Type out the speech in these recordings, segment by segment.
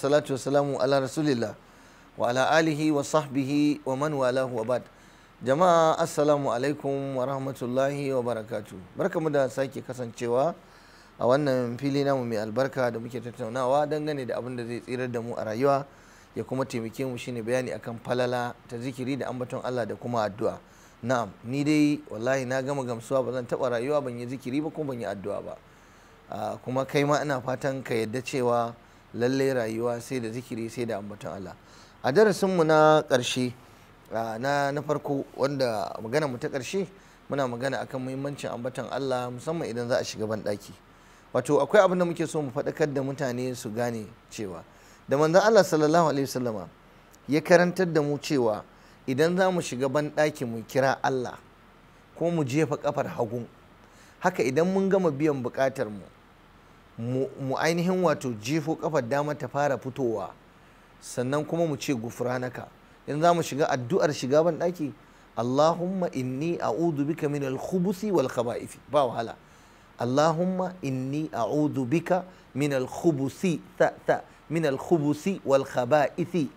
Wassalatu wassalamu ala rasulillah wa ala alihi wa sahbihi wa man walahu wa ba'd. Jama'a, assalamu alaikum wa rahmatullahi wa barakatuh. Barkamu da sake kasancewa a wannan fili namu mai albarka da muke tattaunawa dangane da abin da zai tsirar da mu a rayuwa ya kuma taimake mu, shine bayani akan falala ta zikiri da ambaton Allah da kuma addu'a. Na'am, ni dai wallahi na gama gamsuwa, ba zan taɓa rayuwa ban yi zikiri ba kuma ban yi addu'a ba. Kuma kai ma ina fatan ka yadda cewa lallai rayuwa sai da zikiri, sai da ambaton Allah. A darasinmu na ƙarshe, na farko, wanda magana mu ta ƙarshe, muna magana akan muhimmancin ambaton Allah, musamman idan za a shiga banɗaki. Wato akwai abin da muke so mu faɗakar da mutane su gane, cewa da manzon Allah sallallahu alaihi wasallama ya karantar da mu cewa idan za mu shiga banɗaki mu kira Allah ko mu jefa kafar hagu, haka idan mun gama biyan buƙatar mu, mu ainihin wato jefo kafar dama ta fara fitowa, sannan kuma mu ce gufranaka. In za mu shiga, addu'ar shiga banɗaki, Allahumma inni a'udhu bika min al-khubuthi wal khaba'ith. Ba wahala. Allahumma inni a'udhu bika min al-khubuthi, ta ta, min al-khubuthi wal khaba'ith.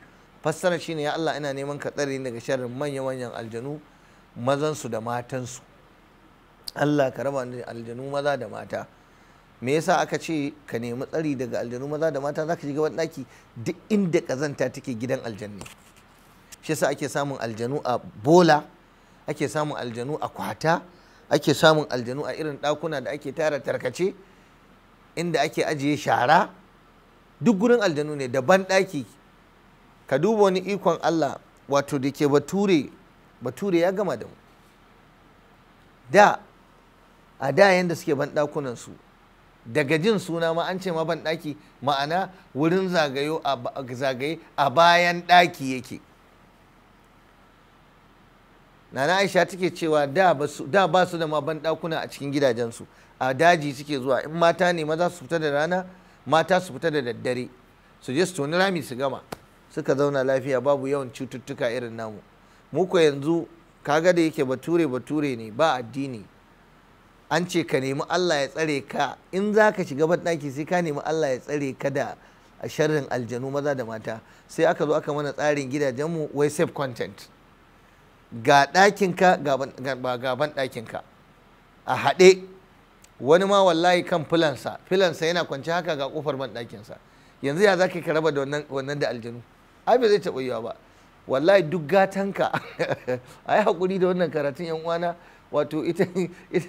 Fassara shine: ya Allah, ina neman ka tsare ni daga sharrin manya manyan aljanu, mazan su da matan su. Allah ka raba ni da aljanu maza da mata. Me yasa aka ce ka nemi tsari daga aljanu maza da mata? Zaka shiga banɗaki, duk inda kazanta take gidan aljanni. Shi yasa ake samun aljanu a bola, ake samun aljanu a kwata, ake samun aljanu a irin ɗakuna da ake tara tarkace, inda ake ajiye shara, duk gurin aljanu ne, da banɗaki. Ka duba wani ikon Allah, wato da ke bature, bature ya gama da mu. Da a da yanda suke banɗakunan su, daga jin suna ma an ce ma banɗaki, ma'ana wurin zagayo a zagaye a bayan ɗaki yake. Nana Aisha take cewa da ba su da ma banɗakuna a cikin gidajensu, a daji suke zuwa. In mata ne, maza su fita da rana, mata su fita da daddare, su je su toni rami su gama. Suka zauna lafiya, babu yawan cututtuka irin namu. Mu ko yanzu kaga da yake bature bature ne, ba addini. An ce ka nemi Allah ya tsare ka in za ka shiga banɗaki, sai ka nemi Allah ya tsare ka da sharrin aljanu maza da mata. Sai aka zo aka mana tsarin gidajenmu wai self content, ga ɗakinka, ga banɗakinka a haɗe. Wani ma wallahi kan filansa yana kwance haka, ga ƙofar banɗakinsa. Yanzu ya za ka raba da wannan da aljanu? Ai ba zai taɓa yiwa ba wallahi, duk gatanka. A yi haƙuri da wannan karatun, yan uwana. Wato ita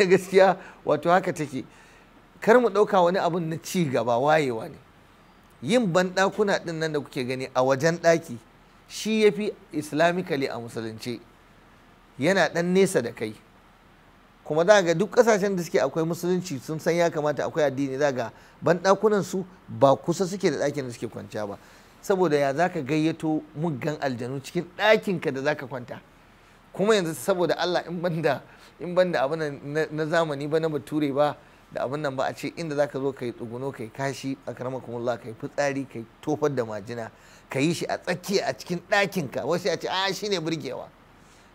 gaskiya wato haka take. Kar mu ɗauka wani abun na ci gaba wayewa ne. Yin banɗakuna ɗin nan da kuke gani a wajen ɗaki shi ya fi islamically, a musulunce yana ɗan nesa da kai. Kuma za ga duk ƙasashen da suke akwai musulunci, sun san ya kamata, akwai addini, za ga banɗakunan su ba kusa suke da ɗakin da suke kwanciya ba. Saboda ya za ka gayyato muggan aljanu cikin ɗakinka da za ka kwanta? Kuma yanzu saboda Allah, in banda abin na zamani ba, na bature ba, da abin nan ba, a ce inda zaka zo kai tsuguno, kai kashi, akramakumullah, kai fitsari, kai tofar da majina, ka yi shi a tsakiya a cikin ɗakinka, wasu a ce a shine burgewa.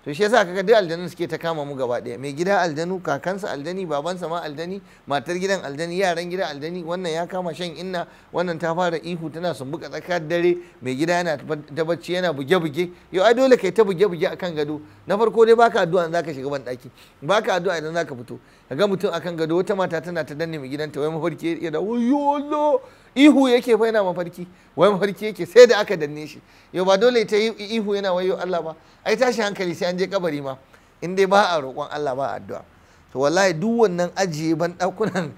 To shi yasa kaga duk aljanun suke ta kama mu gaba ɗaya. Mai gida aljanu, kakansa aljani, babansa ma aljani, matar gidan aljani, yaran gidan aljani. Wannan ya kama shan inna, wannan ta fara ihu tana sumbuka tsakar dare, mai gida yana ta bacci yana buge buge. Yau ai dole kai ta buge buge akan gado. Na farko dai baka addu'a in zaka shiga ban daki, baka addu'a idan zaka fito. Kaga mutum akan gado, wata mata tana ta danne mai gidanta, wai mafarki ya da, wayyo Allah, ihu yake fa, yana mafarki, wai mafarki yake, sai da aka danne shi. Yau ba dole ta yi ihu yana wayyo Allah ba? Ai tashi hankali sai an je kabari ma, in dai ba a roƙon Allah, ba a addu'a. To wallahi duk wannan ajiye ban ɗakunan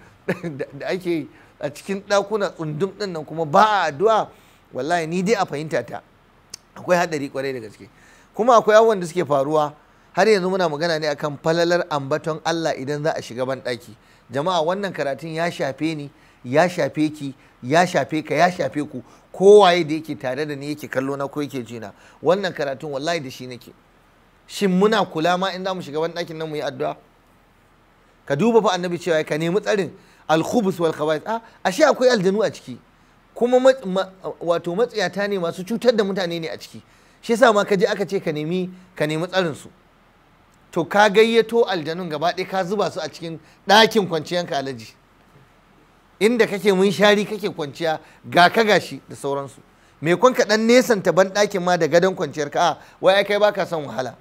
da ake a cikin ɗakuna tsundum ɗin nan kuma ba a addu'a, wallahi ni dai a fahimta ta akwai haɗari kwarai da gaske. Kuma akwai abubuwan da suke faruwa. Har yanzu muna magana ne akan falalar ambaton Allah idan za a shiga ban ɗaki. Jama'a, wannan karatun ya shafe ni, ya shafe ki, ya shafe ka, ya shafe ku. Kowaye da yake tare da ni, yake kallo na ko yake jina, wannan karatun wallahi da shi nake. Shin muna kula ma in za mu shiga ban ɗakin nan mu yi addu'a? Ka duba fa, annabi cewa ka nemi tsarin al-khubus wal khaba'ith. A ashe akwai aljanu a ciki, kuma wato matsiyata ne, masu cutar da mutane ne a ciki. Shi yasa ma ka je aka ce ka nemi tsarin su. To ka gayyato aljanun gaba ɗaya, ka zuba su a cikin ɗakin kwanciyanka, alaji, inda kake munshari, kake kwanciya, ga ka gashi da sauransu. Me kun ka dan nesanta banɗakin ma da gadon kwanciyar ka? A wai ai kai baka son wahala.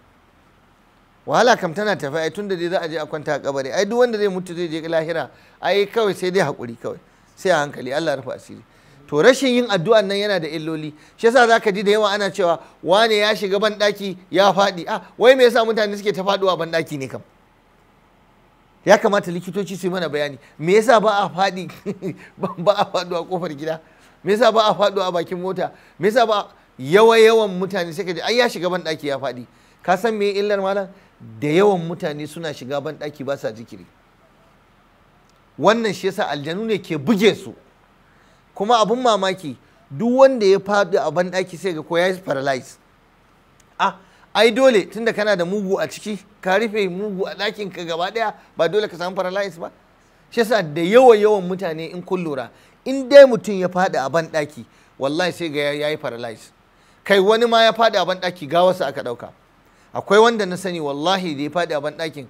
Wahala kam tana tafi ai, tunda dai za a je a kwanta a kabari. Ai duk wanda zai mutu zai je lahira, ai kawai sai dai hakuri kawai, sai a hankali, Allah rufa asiri. To rashin yin addu'an nan yana da illoli. Shi yasa zaka ji da yawa ana cewa wane ya shiga banɗaki ya faɗi. Ah, wai me yasa mutane suke ta faɗuwa banɗaki ne kam? Ya kamata likitoci su yi mana bayani, me yasa ba a faɗi ba a faɗuwa kofar gida? Me yasa ba a faɗuwa a bakin mota? Me yasa ba yawa yawan mutane sai ka ji ai ya shiga banɗaki ya faɗi? Ka san me illar malam? Da yawan mutane suna shiga banɗaki ba sa zikiri. Wannan shi yasa aljanu ne ke buge su. Kuma abun mamaki, duk wanda ya faɗi a banɗaki sai ga ko ya yi paralyze. Ah, ai dole, tunda kana da mugu a ciki, ka rufe mugu a ɗakin ka gaba ɗaya, ba dole ka samu paralyze ba. Shi yasa da yawa yawan mutane in kun lura, in dai mutum ya faɗi a banɗaki, wallahi sai ga ya yi paralyze. Kai wani ma ya faɗi a banɗaki gawarsa aka ɗauka. Akwai wanda na sani wallahi da ya faɗi a banɗakin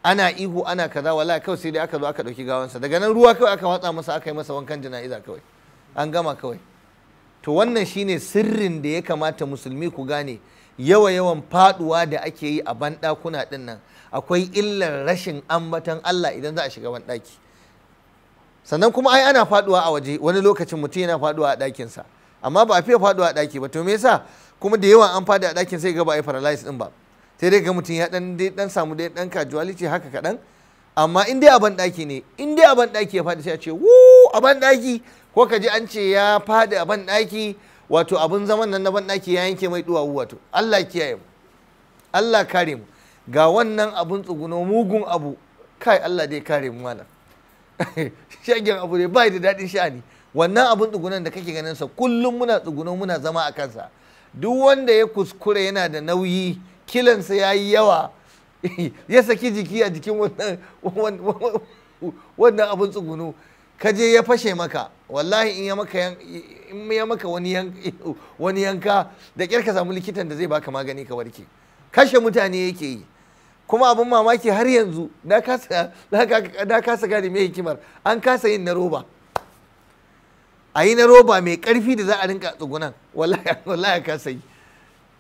ana ihu ana kaza, wallahi kawai sai dai aka zo aka ɗauki gawansa. Daga nan ruwa kawai aka watsa masa, aka yi masa wankan jana'iza kawai, an gama kawai. To wannan shine sirrin da ya kamata musulmi ku gane. Yawa yawan faduwa da ake yi a banɗakuna ɗin nan akwai illar rashin ambaton Allah idan za a shiga banɗaki. Sannan kuma ai ana faduwa a waje, wani lokacin mutum yana faduwa a ɗakinsa, amma ba a fiye faduwa a ɗaki ba. To me yasa kuma da yawa an faɗi a ɗakin sai ga ba a yi paralysis ɗin ba, sai dai ga mutum ya dan samu dai dan casualty haka kaɗan. Amma in dai a banɗaki ne, in dai a banɗaki ya faɗi sai a ce wu a banɗaki, ko ka ji an ce ya faɗi a banɗaki, wato abun zaman nan na banɗaki ya yanke mai duwawu. Wato Allah kiyaye mu, Allah kare mu. Ga wannan abun tsuguno mugun abu, kai Allah dai kare mu malam. Shagen abu dai bai da daɗin sha'ani. Wannan abun tsugunon da kake ganin sa kullum muna tsuguno muna zama a kansa, duk wanda ya kuskure yana da nauyi, kilansa ya yi yawa, ya saki jiki a jikin wannan abun tsuguno, ka je ya fashe maka, wallahi in ya maka wani yanka da ƙyar ka samu likitan da zai baka magani ka warke. Kashe mutane yake yi. Kuma abin mamaki har yanzu na kasa gane me hikimar an kasa yin na roba. A yi na roba mai ƙarfi da za a rinka tsugunan, wallahi kasa yi.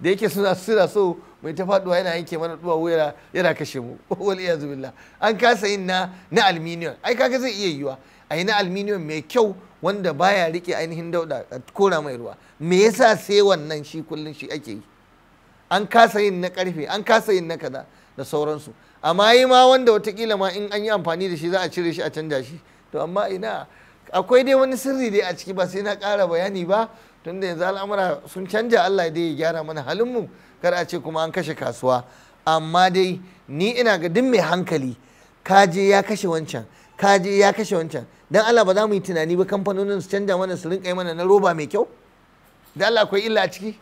Da yake suna so mai ta faduwa yana yanke mana duwawu yana kashe mu, wal iyazu billah. An kasa yin na aluminium. Ai kaga zai iya yiwa a yi na aluminium mai kyau wanda baya rike ainihin dauda, a kora mai ruwa. Me yasa sai wannan shi kullun shi ake yi? An kasa yin na karfe, an kasa yin na kaza da sauransu. Amma yi ma wanda watakila ma in an yi amfani da shi za a cire shi a canja shi. To amma ina akwai dai wani sirri dai a ciki, ba sai na ƙara bayani ba, tunda yanzu al'amura sun canja. Allah dai ya gyara mana halinmu, kar a ce kuma an kashe kasuwa. Amma dai ni ina ga duk mai hankali, kaje ya kashe wancan, kaje ya kashe wancan, dan Allah ba za mu yi tunani ba kamfanonin su canja mana su rinka yi mana na roba mai kyau? Dan Allah akwai illa a ciki.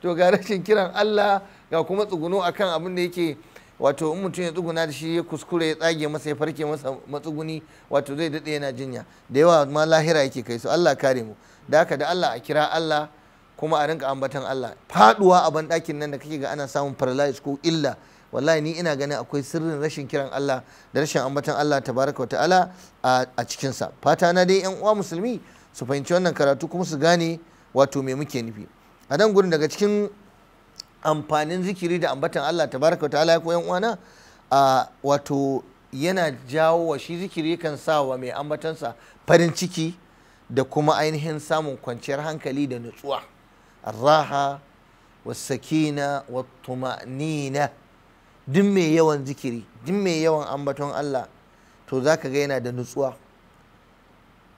To ga rashin kiran Allah, ga kuma tsuguno akan abin da yake, wato in mutum ya tsuguna da shi ya kuskure ya tsage masa ya farke masa matsuguni, wato zai daɗe yana jinya. Da yawa ma lahira yake kai su. Allah kare mu. Da haka da Allah a kira Allah kuma a rinka ambaton Allah. Faduwa a banɗakin nan da kake ga ana samun paralysis ko illa, wallahi ni ina ganin akwai sirrin rashin kiran Allah da rashin ambaton Allah tabaraka wa ta'ala a cikin sa. Fata na dai yan uwa musulmi su fahimci wannan karatu kuma su gane wato me muke nufi. A nan gurin daga cikin amfanin zikiri da ambatan Allah tabaraka wa ta'ala ko yan uwana, wato yana jawo wa shi zikiri kan sa wa mai ambatansa farin ciki da kuma ainihin samun kwanciyar hankali da nutsuwa. Arraha wasakina wattuma'nina. Duk mai yawan zikiri, duk mai yawan ambaton Allah, to zaka ga yana da nutsuwa.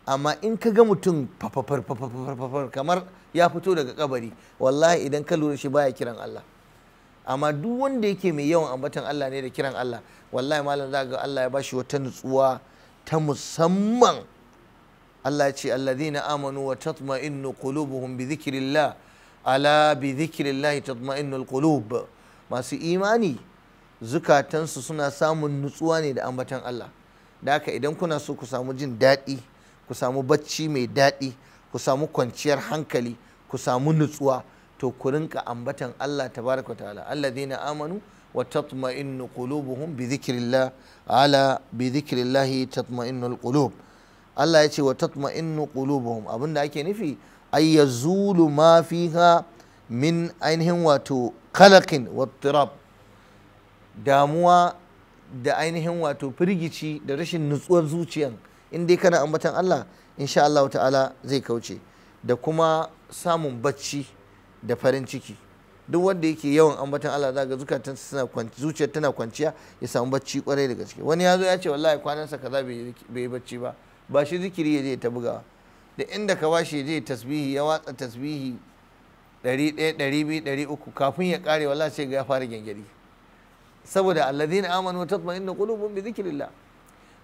Amma in ka ga mutum fafafar fafafar kamar ya fito daga kabari, wallahi idan ka lura shi baya kiran Allah. Amma duk wanda yake mai yawan ambaton Allah ne da kiran Allah, wallahi malam za ga Allah ya bashi wata nutsuwa ta musamman. Allah ya ce alladhina amanu wa tatma'innu qulubuhum bi dhikrillah, ala bi dhikrillah tatma'innu alqulub. Masu imani zukatansu suna samun nutsuwa ne da ambaton Allah. Da haka idan kuna so ku samu jin daɗi, ku samu bacci mai daɗi, ku samu kwanciyar hankali, ku samu nutsuwa, to ku rinka ambatan Allah tabaraka wa ta'ala. Alladhina amanu wa tatma'innu qulubuhum bi dhikrillah, ala bi dhikrillah tatma'innu alqulub. Allah ya ce wa tatma'innu qulubuhum, abinda ake nufi ay yazulu ma fiha min ainihin wato qalaqin wa ittirab, damuwa da ainihin wato firgici da rashin nutsuwar zuciyan. In dai kana ambatan Allah, insha Allah ta'ala zai kauce, da kuma samun bacci da farin ciki. Duk wanda yake yawan ambatan Allah za ga zukatansa suna zuciyar tana kwanciya, ya samu bacci kwarai da gaske. Wani ya zo ya ce wallahi kwanansa kaza bai yi bacci ba, ba shi zikiri ya je ta bugawa. Da inda ka bashi ya je tasbihi, ya watsa tasbihi 100, 200, 300 kafin ya kare wallahi sai ga ya fara gyangyaɗi. Saboda alladhina amanu wa tatma'innu qulubuhum bi dhikrillah.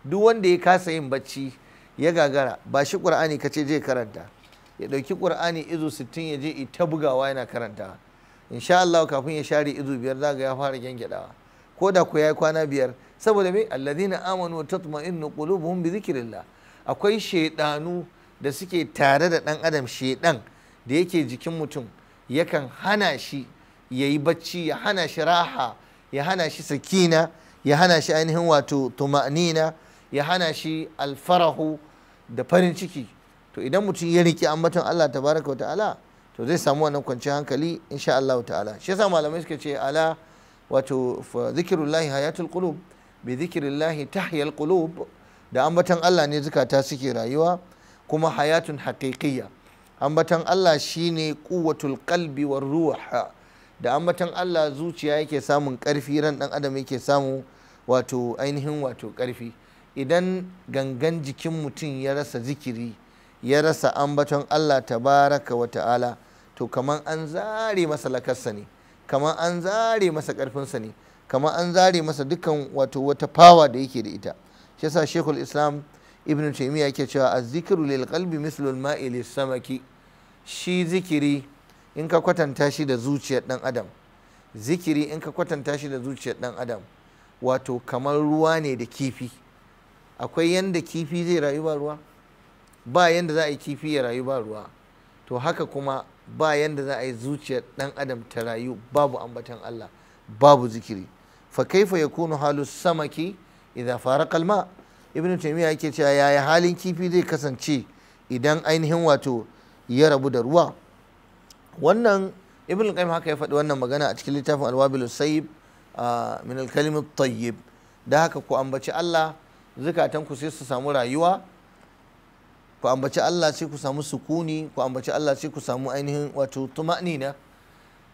Duk wanda ya kasa yin bacci ya gagara, ba shi Qur'ani kace je karanta, ya dauki Qur'ani izu 60 ya je ita bugawa yana karanta, insha Allah kafin ya share izu 5 zaga ya fara gyangyaɗawa, ko da ku yayi kwana 5. Saboda me? Alladhina amanu wa tatma'innu qulubuhum bi dhikrillah. Akwai shedanu da suke tare da dan adam, shedan da yake jikin mutum yakan hana shi yayi bacci, ya hana shi raha, ya hana shi sakina, ya hana shi ainihin wato tuma'nina, ya hana shi alfarahu da farin ciki. To idan mutum ya riƙe ambaton Allah tabaraka wa ta'ala, to zai samu wannan kwanciyar hankali insha Allah ta'ala. Shi yasa malamai suka ce ala wato fa zikrullahi hayatul qulub, bi zikrillahi tahyal qulub. Da ambaton Allah ne zukata suke rayuwa, kuma hayatun haqiqiyya. Ambaton Allah shine quwwatul qalbi war ruh. Da ambaton Allah zuciya yake samun ƙarfi, ran ɗan adam yake samu wato ainihin wato ƙarfi. Idan gangan jikin mutum ya rasa zikiri, ya rasa ambaton Allah tabaraka wa ta'ala, to kaman an zare masa lakarsa ne, kaman an zare masa ƙarfinsa ne, kaman an zare masa dukkan wato wata fawa da yake da ita. Shi yasa Sheikhul Islam Ibn Taymiyyah yake cewa az-zikru lil qalbi mislu al-ma'i lis-samaki. Shi zikiri in ka kwatanta shi da zuciyar ɗan adam, zikiri in ka kwatanta shi da zuciyar ɗan adam, wato kamar ruwa ne da kifi. Akwai yanda kifi zai rayu ba ruwa, ba yanda za a yi kifi ya rayu ba ruwa. To haka kuma ba yanda za a yi zuciyar ɗan adam ta rayu babu ambaton Allah, babu zikiri. Fa kaifa yakunu halu samaki idza faraqa al-ma. Ibn Taymiyyah yake cewa yaya halin kifi zai kasance idan ainihin wato ya rabu da ruwa. Wannan Ibn al-Qayyim haka ya faɗi wannan magana a cikin littafin Al-Wabil Sayyib min al-Kalim at-Tayyib. Da haka ku ambaci Allah, zukatan ku sai su samu rayuwa. Ku ambaci Allah sai ku samu sukuni, ku ambaci Allah sai ku samu ainihin wato tuma'nina.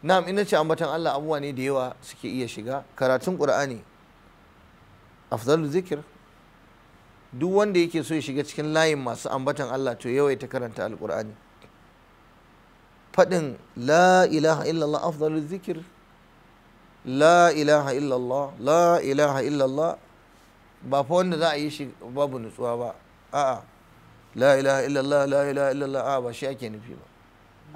Na'am, ina ce ambatan Allah abubuwa ne da yawa suke iya shiga. Karatun Qur'ani afdalu zikir. Duk wanda yake so ya shiga cikin layin masu ambatan Allah to yawaita karanta Al-Qur'ani. Faɗin la ilaha illallah afdalu zikir, la ilaha illallah, la ilaha illallah, ba fa wanda za a yi shi babu nutsuwa ba. A'a, la ilaha illallah, la ilaha illallah, a'a ba shi ake nufi ba.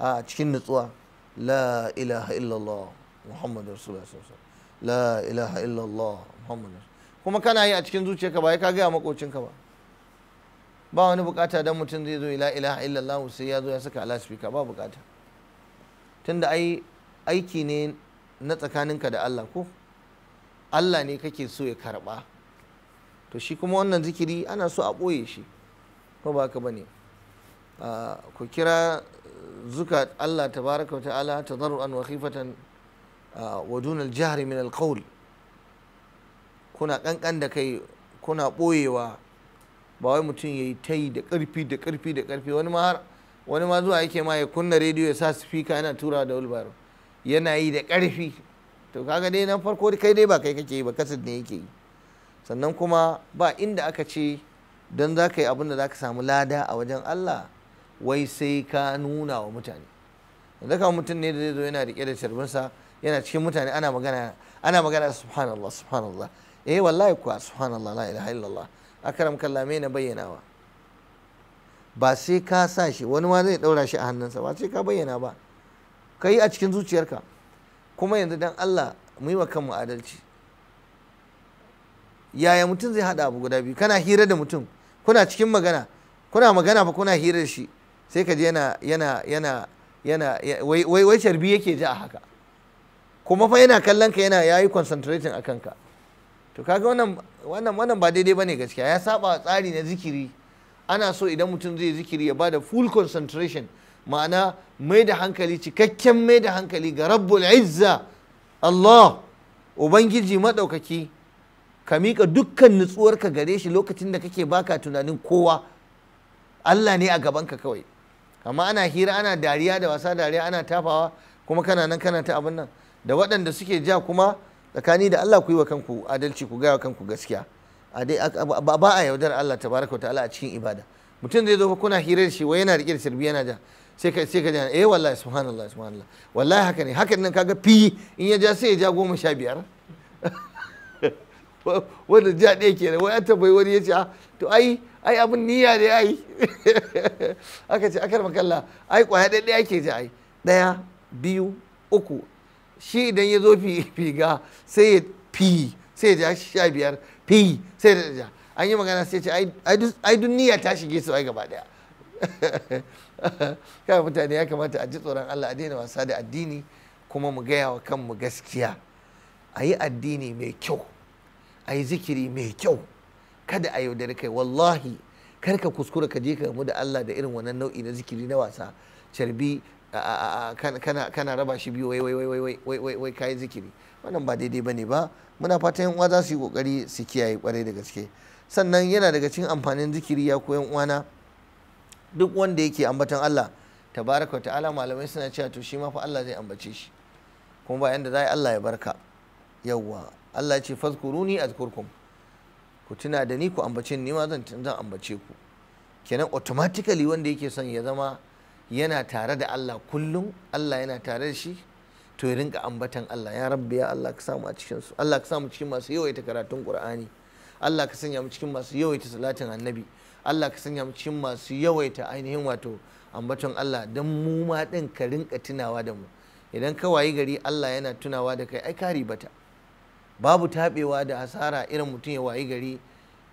A'a, cikin nutsuwa, la ilaha illallah Muhammadu Rasulullah sallallahu alaihi wasallam, la ilaha illallah Muhammadu. Kuma kana yi a cikin zuciyarka, ba ka gaya makocinka ba. Ba wani bukata dan mutum zai zo la ilaha illallah sai ya zo ya saka loudspeaker, ba bukata. Tunda ai aiki ne na tsakaninka da Allah, ko Allah ne kake so ya karba. To shi kuma wannan zikiri ana so a ɓoye shi, ko ba haka bane? Ku kira zuka Allah tabaraka wa ta'ala tadarruan wa khifatan wa duna al-jahri min al-qawl. Kuna kankan da kai, kuna ɓoyewa, ba wai mutum yayi tayi da ƙarfi da ƙarfi da ƙarfi. Wani ma zuwa yake ma ya kunna rediyo ya sa speaker yana tura da wheelbarrow, yana yi da ƙarfi. To kaga dai nan farko kai dai ba kai kake yi ba, kaset ne yake yi. Sannan kuma ba inda aka ce don za ka yi abin da za ka samu lada a wajen Allah wai sai ka nuna wa mutane. Yanzu kamar mutum ne da zai zo yana riƙe da carbinsa yana cikin mutane ana magana, ana magana subhanallah subhanallah, eh wallahi kuwa subhanallah la ilaha illallah, akram kallame na bayyanawa. Ba sai ka sa shi, wani ma zai daura shi a hannunsa, ba sai ka bayyana ba, ka yi a cikin zuciyarka. Kuma yanzu dan Allah mu yi wa kanmu adalci. Yaya mutum zai haɗa abu guda biyu? Kana hira da mutum, kuna cikin magana, kuna magana fa kuna hira da shi, sai ka je yana yana yana yana wai wai carbi yake ji a haka, kuma fa yana kallon ka, yana yayi concentrating a kanka. To kaga wannan wannan wannan ba daidai bane gaskiya, ya saba tsari na zikiri. Ana so idan mutum zai zikiri ya bada full concentration, ma'ana mai da hankali, cikakken mai da hankali ga Rabbul Izza Allah, Ubangiji maɗaukaki. Ka miƙa dukkan nutsuwarka gare shi lokacin da kake baka tunanin kowa, Allah ne a gabanka kawai. Amma ana hira, ana dariya da wasa dariya, ana tafawa, kuma kana nan kana ta abin nan. Da waɗanda suke ja kuma, tsakani da Allah ku yi wa kanku adalci, ku gaya wa kanku gaskiya. Ba a yaudar Allah tabaraka wa ta'ala a cikin ibada. Mutum zai zo fa kuna hira da shi, wai yana riƙe da carbi yana ja, sai ka ji eh wallahi subhanallah subhanallah, wallahi haka ne hakan nan. Kaga fi in ya ja sai ya ja 15, wanda ja ɗaya kenan. Wai an tambayi wani ya ce to ai abin niyya ne ai. Aka ce akar makalla ai kwaya ɗaya ake ja, ai 1 2 3. Shi idan ya zo figa sai ya fi sai ya ja 15 fi sai ya ja. An yi magana sai ce ai duk niyya ta shige su ai gaba ɗaya. Kai mutane ya kamata a ji tsoron Allah, a daina wasa da addini, kuma mu gaya wa kanmu gaskiya. A yi addini mai kyau, a yi zikiri mai kyau, kada a yaudari kai. Wallahi kar ka kuskura ka je ka gamu da Allah da irin wannan nau'i na zikiri na wasa. Carbi kana raba shi biyu, wai wai wai wai wai wai wai kai zikiri. Wannan ba daidai bane ba. Muna fatan yan uwa za su yi kokari su kiyaye kwarai da gaske. Sannan yana daga cikin amfanin zikiri, ya koyan uwana, duk wanda yake ambaton Allah tabaraka wa ta'ala, malamai suna cewa to shi ma fa Allah zai ambace shi, kuma ba yanda za Allah ya barka. Yawwa, Allah ya ce fazkuruni azkurkum, ku tuna da ni ku ambace ni, ma zan ambace ku. Kenan automatically wanda yake son ya zama yana tare da Allah kullum, Allah yana tare da shi, to ya rinka ambatan Allah. Ya Rabbi, ya Allah ka samu a cikin su, Allah ka samu cikin masu yawaita karatun Qur'ani, Allah ka sanya mu cikin masu yawaita salatin Annabi, Allah ka sanya mu cikin masu yawaita ainihin wato ambaton Allah, don mu ma din ka rinka tunawa da mu. Idan ka wayi gari Allah yana tunawa da kai, ai ka ribata. Babu taɓewa da hasara irin mutum ya wayi gari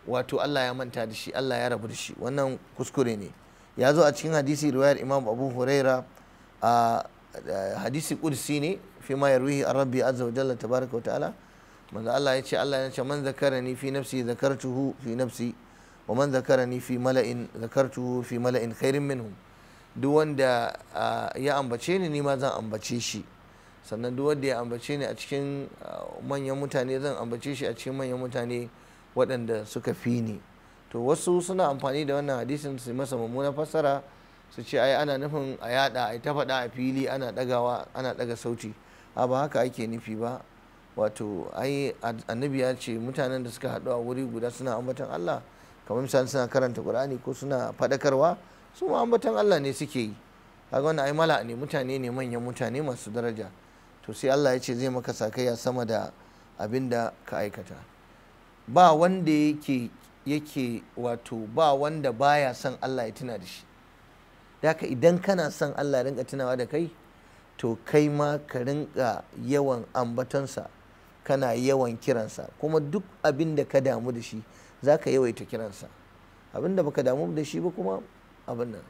wato Allah ya manta da shi, Allah ya rabu da shi. Wannan kuskure ne. Ya zo a cikin hadisi riwayar Imam Abu Huraira, a hadisi qudsi ne, fi ma yarwihi an Rabbi azza wa jalla tabaraka wa ta'ala. Manzo Allah ya ce, Allah ya ce man zakarani fi nafsi zakartuhu fi nafsi, wa man zakarani fi mala'in zakartuhu fi mala'in khairin minhum. Duk wanda ya ambace ni, ni ma zan ambace shi. Sannan duk wanda ya ambace ni a cikin manyan mutane, zan ambace shi a cikin manyan mutane waɗanda suka fi ni. To wasu suna amfani da wannan hadisin su masa mummunan fassara, su ce ai ana nufin a yada, ai ta faɗa a fili, ana ɗagawa, ana ɗaga sauti. A ba haka ake nufi ba. Wato ai annabi ya ce mutanen da suka haɗu a wuri guda suna ambaton Allah, kamar misali suna karanta Qur'ani ko suna faɗakarwa, su ma ambaton Allah ne suke yi. Kaga wannan ai mala ne, mutane ne, manyan mutane masu daraja. To sai Allah ya ce zai maka sakayya sama da abin da ka aikata. Ba wanda yake wato ba wanda baya son Allah ya tuna da shi. Daka idan kana son Allah ya rinka tunawa da kai, to kai ma ka rinka yawan ambatonsa, kana yawan kiransa, kuma duk abin da ka damu da shi za ka yawaita kiransa. Abin da baka damu da shi ba kuma abin nan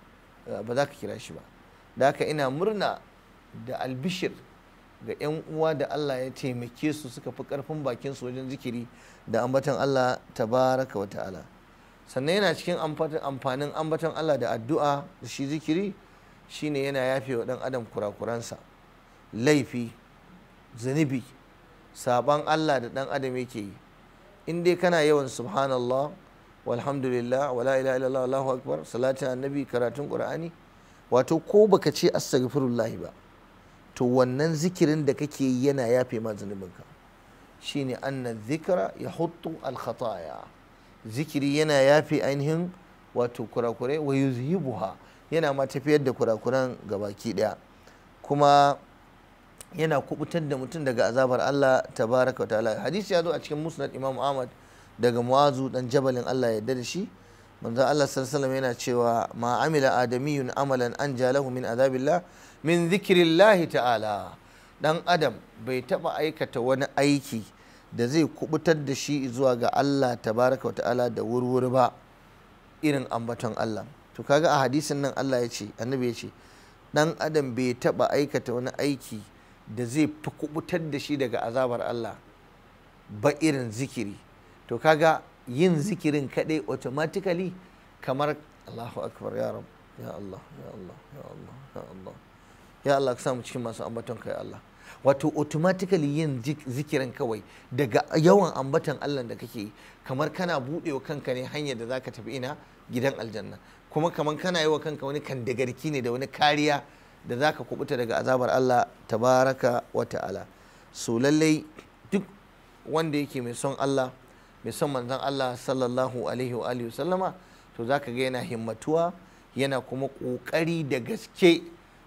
ba za ka kira shi ba. Daka ina murna da albishir ga 'yan uwa da Allah ya taimake su suka fi karfin bakin su wajen zikiri da ambaton Allah tabaraka wa ta'ala. Sannan yana cikin amfanin ambaton Allah da addu'a da shi zikiri, shine yana yafe wa ɗan adam kurakuransa, laifi, zunubi, saban Allah da ɗan adam yake yi. In dai kana yawan subhanallah walhamdulillah wala ilaha illallah allahu akbar, salatin annabi, karatun qur'ani, wato ko baka ce astaghfirullah ba, to wannan zikirin da kake yi yana yafe ma zunubinka. Shine anna dhikra yahuttu al khataya, zikiri yana yafe ainihin wato kurakurai, wa yuzhibuha, yana ma tafiyar da kurakuran gabaki daya, kuma yana kubutar da mutum daga azabar Allah tabaraka wa ta'ala. Hadisi ya zo a cikin Musnad Imam Ahmad daga Mu'azu dan Jabalin, Allah ya yarda da shi. Manzo Allah sallallahu alaihi wasallam yana cewa ma amila adamiyun amalan anja lahu min azabillah min zikrillahi ta'ala. Dan adam bai taba aikata wani aiki da zai kubutar da shi zuwa ga Allah tabaraka wa ta'ala da wurwuri ba irin ambaton Allah. To kaga a hadisin nan Allah ya ce, annabi ya ce dan adam bai taba aikata wani aiki da zai fi kubutar da shi daga azabar Allah ba irin zikiri. To kaga yin zikirin kadai automatically kamar Allahu akbar ya rab, ya Allah, ya Allah, ya Allah, ya Allah, ya Allah, ka samu cikin masu ambaton ka ya Allah. Wato automatically yin zikirin kawai daga yawan ambaton Allah da kake yi, kamar kana buɗewa kanka ne hanyar da zaka tafi ina gidan aljanna, kuma kamar kana yi wa kanka wani kandagarki ne da wani kariya da zaka kubuta daga azabar Allah tabaraka wa ta'ala. So lallai duk wanda yake mai son Allah, mai son manzon Allah sallallahu alaihi wa alihi sallama, to zaka ga yana himmatuwa, yana kuma kokari da gaske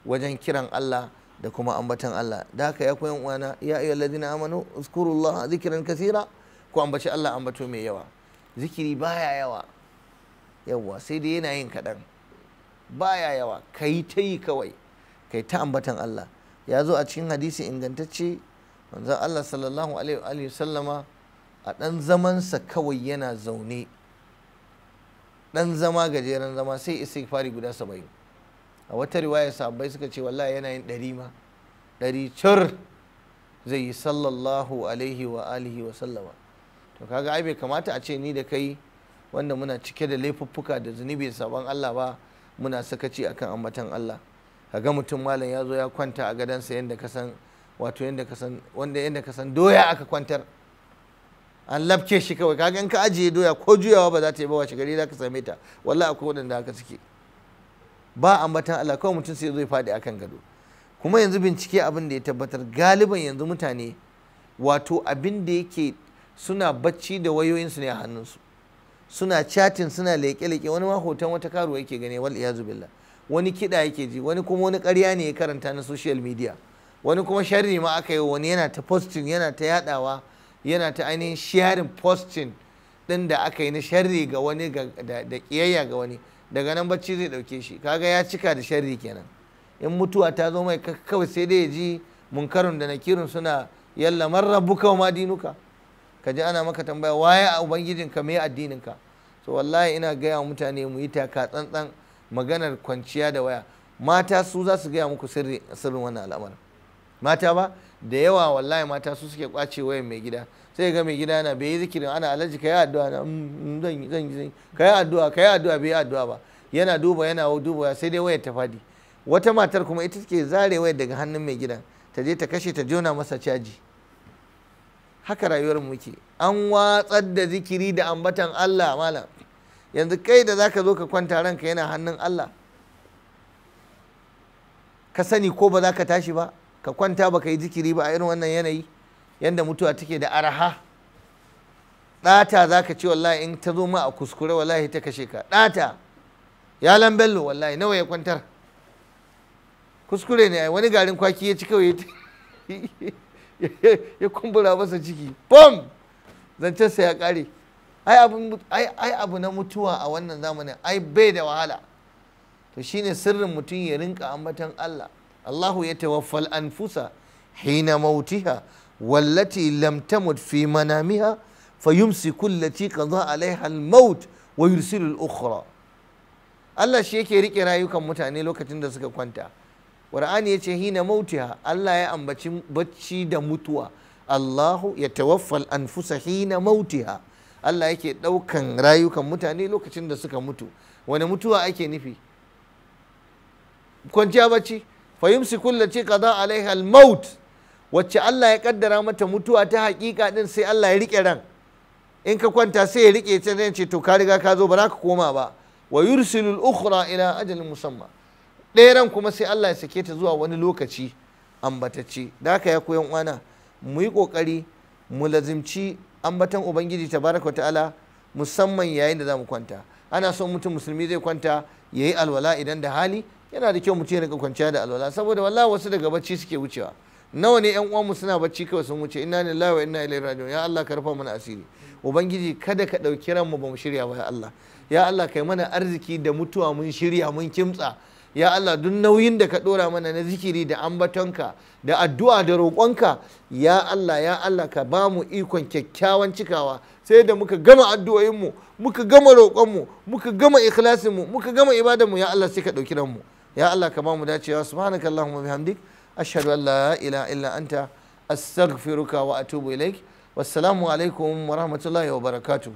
wajen kiran Allah da kuma ambatan Allah. Da haka ya koyan uwana, ya ayyuhal ladina amanu uzkurullaha zikran kathira, ku ambaci Allah ambato mai yawa. Zikiri baya yawa, yawa sai dai yana yin kaɗan, baya yawa, kai ta yi kawai, kai ta ambatan Allah. Ya zo a cikin hadisi ingantacce, manzon Allah sallallahu alaihi wa sallama a ɗan zamansa kawai yana zaune, ɗan zama gajeren zama, sai istighfari guda 70. A wata riwaya sahabbai suka ce wallahi yana yin 100 ma, 100 cur zai yi sallallahu alaihi wa alihi wa sallama. To kaga ai bai kamata a ce ni da kai wanda muna cike da laifuffuka da zunubi da sabon Allah ba, muna sakaci akan ambatan Allah. Kaga mutum malam ya zo ya kwanta a gadonsa yanda ka san, wato yanda ka san, wanda yanda ka san doya aka kwantar, an lafke shi kawai. Kaga in ka ajiye doya ko juyawa ba za ta yi ba, washe gari za ka same ta. Wallahi akwai waɗanda haka suke, ba ambatan Allah, kawai mutum sai zo ya faɗi akan gado. Kuma yanzu bincike abin da ya tabbatar, galiban yanzu mutane wato abin da yake suna bacci da wayoyinsu ne a hannunsu, suna chatting, suna leƙe-leƙe, wani ma hoton wata karuwa yake gani, wal iyazu billah, wani kiɗa yake ji, wani kuma wani ƙarya ne ya karanta na social media, wani kuma sharri ma aka yi, wani yana ta posting, yana ta yaɗawa, yana ta ainihin sharing posting ɗin da aka yi na sharri ga wani da ƙiyayya ga wani. Daga nan bacci zai ɗauke shi, kaga ya cika da sharri kenan. In mutuwa ta zo mai kawai sai dai ya ji munkarun da nakirun suna yalla man rabbuka wa ma dinuka, ka ji ana maka tambaya waye a ubangijinka, me addininka. So wallahi ina gaya wa mutane mu yi taka tsantsan maganar kwanciya da waya. Mata su za su gaya muku sirrin wannan al'amarin. Mata ba da yawa wallahi mata su suke kwace wayan mai gida. Sai ga mai gida yana bai yi zikirin, ana alhaji ka yi addu'a, na zan yi ka yi addu'a, ka yi addu'a, bai yi addu'a ba, yana duba yana duba sai dai wayar ta fadi. Wata matar kuma ita take zare wayar daga hannun mai gidan, ta je ta kashe, ta jona masa caji. Haka rayuwar muke, an watsar da zikiri da ambatan Allah malam. Yanzu kai da zaka zo ka kwanta ranka yana hannun Allah, ka sani ko ba za ka tashi ba, ka kwanta baka yi zikiri ba a irin wannan yanayi yanda mutuwa take da araha. Ɗata za ka ce wallahi in ta zo ma a kuskure wallahi ta kashe ka. Ɗata ya lambello wallahi nawa ya kwantar, kuskure ne ai, wani garin kwaki ya ci kawai ya kumbura masa ciki, bom, zancensa ya ƙare. Ai abu na mutuwa a wannan zamanin ai bai da wahala. To shine sirrin mutum ya rinka ambatan Allah. Allahu ya tawaffal anfusa hina mautiha wallati lam tamut fi manamiha fayumsiku allati qada alaiha al-maut wa yursilu al-ukhra. Allah shi yake rike rayukan mutane lokacin da suka kwanta. Qur'ani yace hina mautiha, Allah ya ambaci bacci da mutuwa. Allahu ya tawaffal anfusa hina mautiha, Allah yake daukan rayukan mutane lokacin da suka mutu. Wani mutuwa ake nufi? Kwanciya bacci. Fayumsiku allati qada alaiha al-maut, wacce Allah ya kaddara mata mutuwa ta hakika din, sai Allah ya rike ran. In ka kwanta sai ya rike ta, zai ce to ka riga ka zo, ba za ka koma ba. Wa yursilu al-ukhra ila ajalin musamma, ɗaya ran kuma sai Allah ya sake ta zuwa wani lokaci ambatacce. Da haka ya koyan uwana, mu yi kokari mu lazimci ambatan Ubangiji tabaraka ta'ala, musamman yayin da zamu kwanta. Ana son mutum musulmi zai kwanta yayi alwala idan da hali. Yana da kyau mutum ya rinka kwanciya da alwala, saboda wallahi wasu daga bacci suke wucewa. Nawa ne yan uwanmu suna bacci kawai sun wuce. Inna lillahi wa inna ilaihi raji'un. Ya Allah ka rufa mana asiri. Ubangiji kada ka ɗauki ranmu ba mu shirya ba ya Allah. Ya Allah kai mana arziki da mutuwa mun shirya mun kimtsa. Ya Allah duk nauyin da ka ɗora mana na zikiri da ambatonka da addu'a da roƙonka, ya Allah, ya Allah ka ba mu ikon kyakkyawan cikawa. Sai da muka gama addu'o'inmu, muka gama roƙonmu, muka gama ikhlasinmu, muka gama ibadarmu, ya Allah sai ka ɗauki ranmu. Ya Allah ka ba mu dacewa. Subhanakallahumma bihamdik, ashhadu an la ilaha illa anta, astaghfiruka wa atubu ilaik. Wassalamu alaikum wa rahmatullahi wa barakatuh.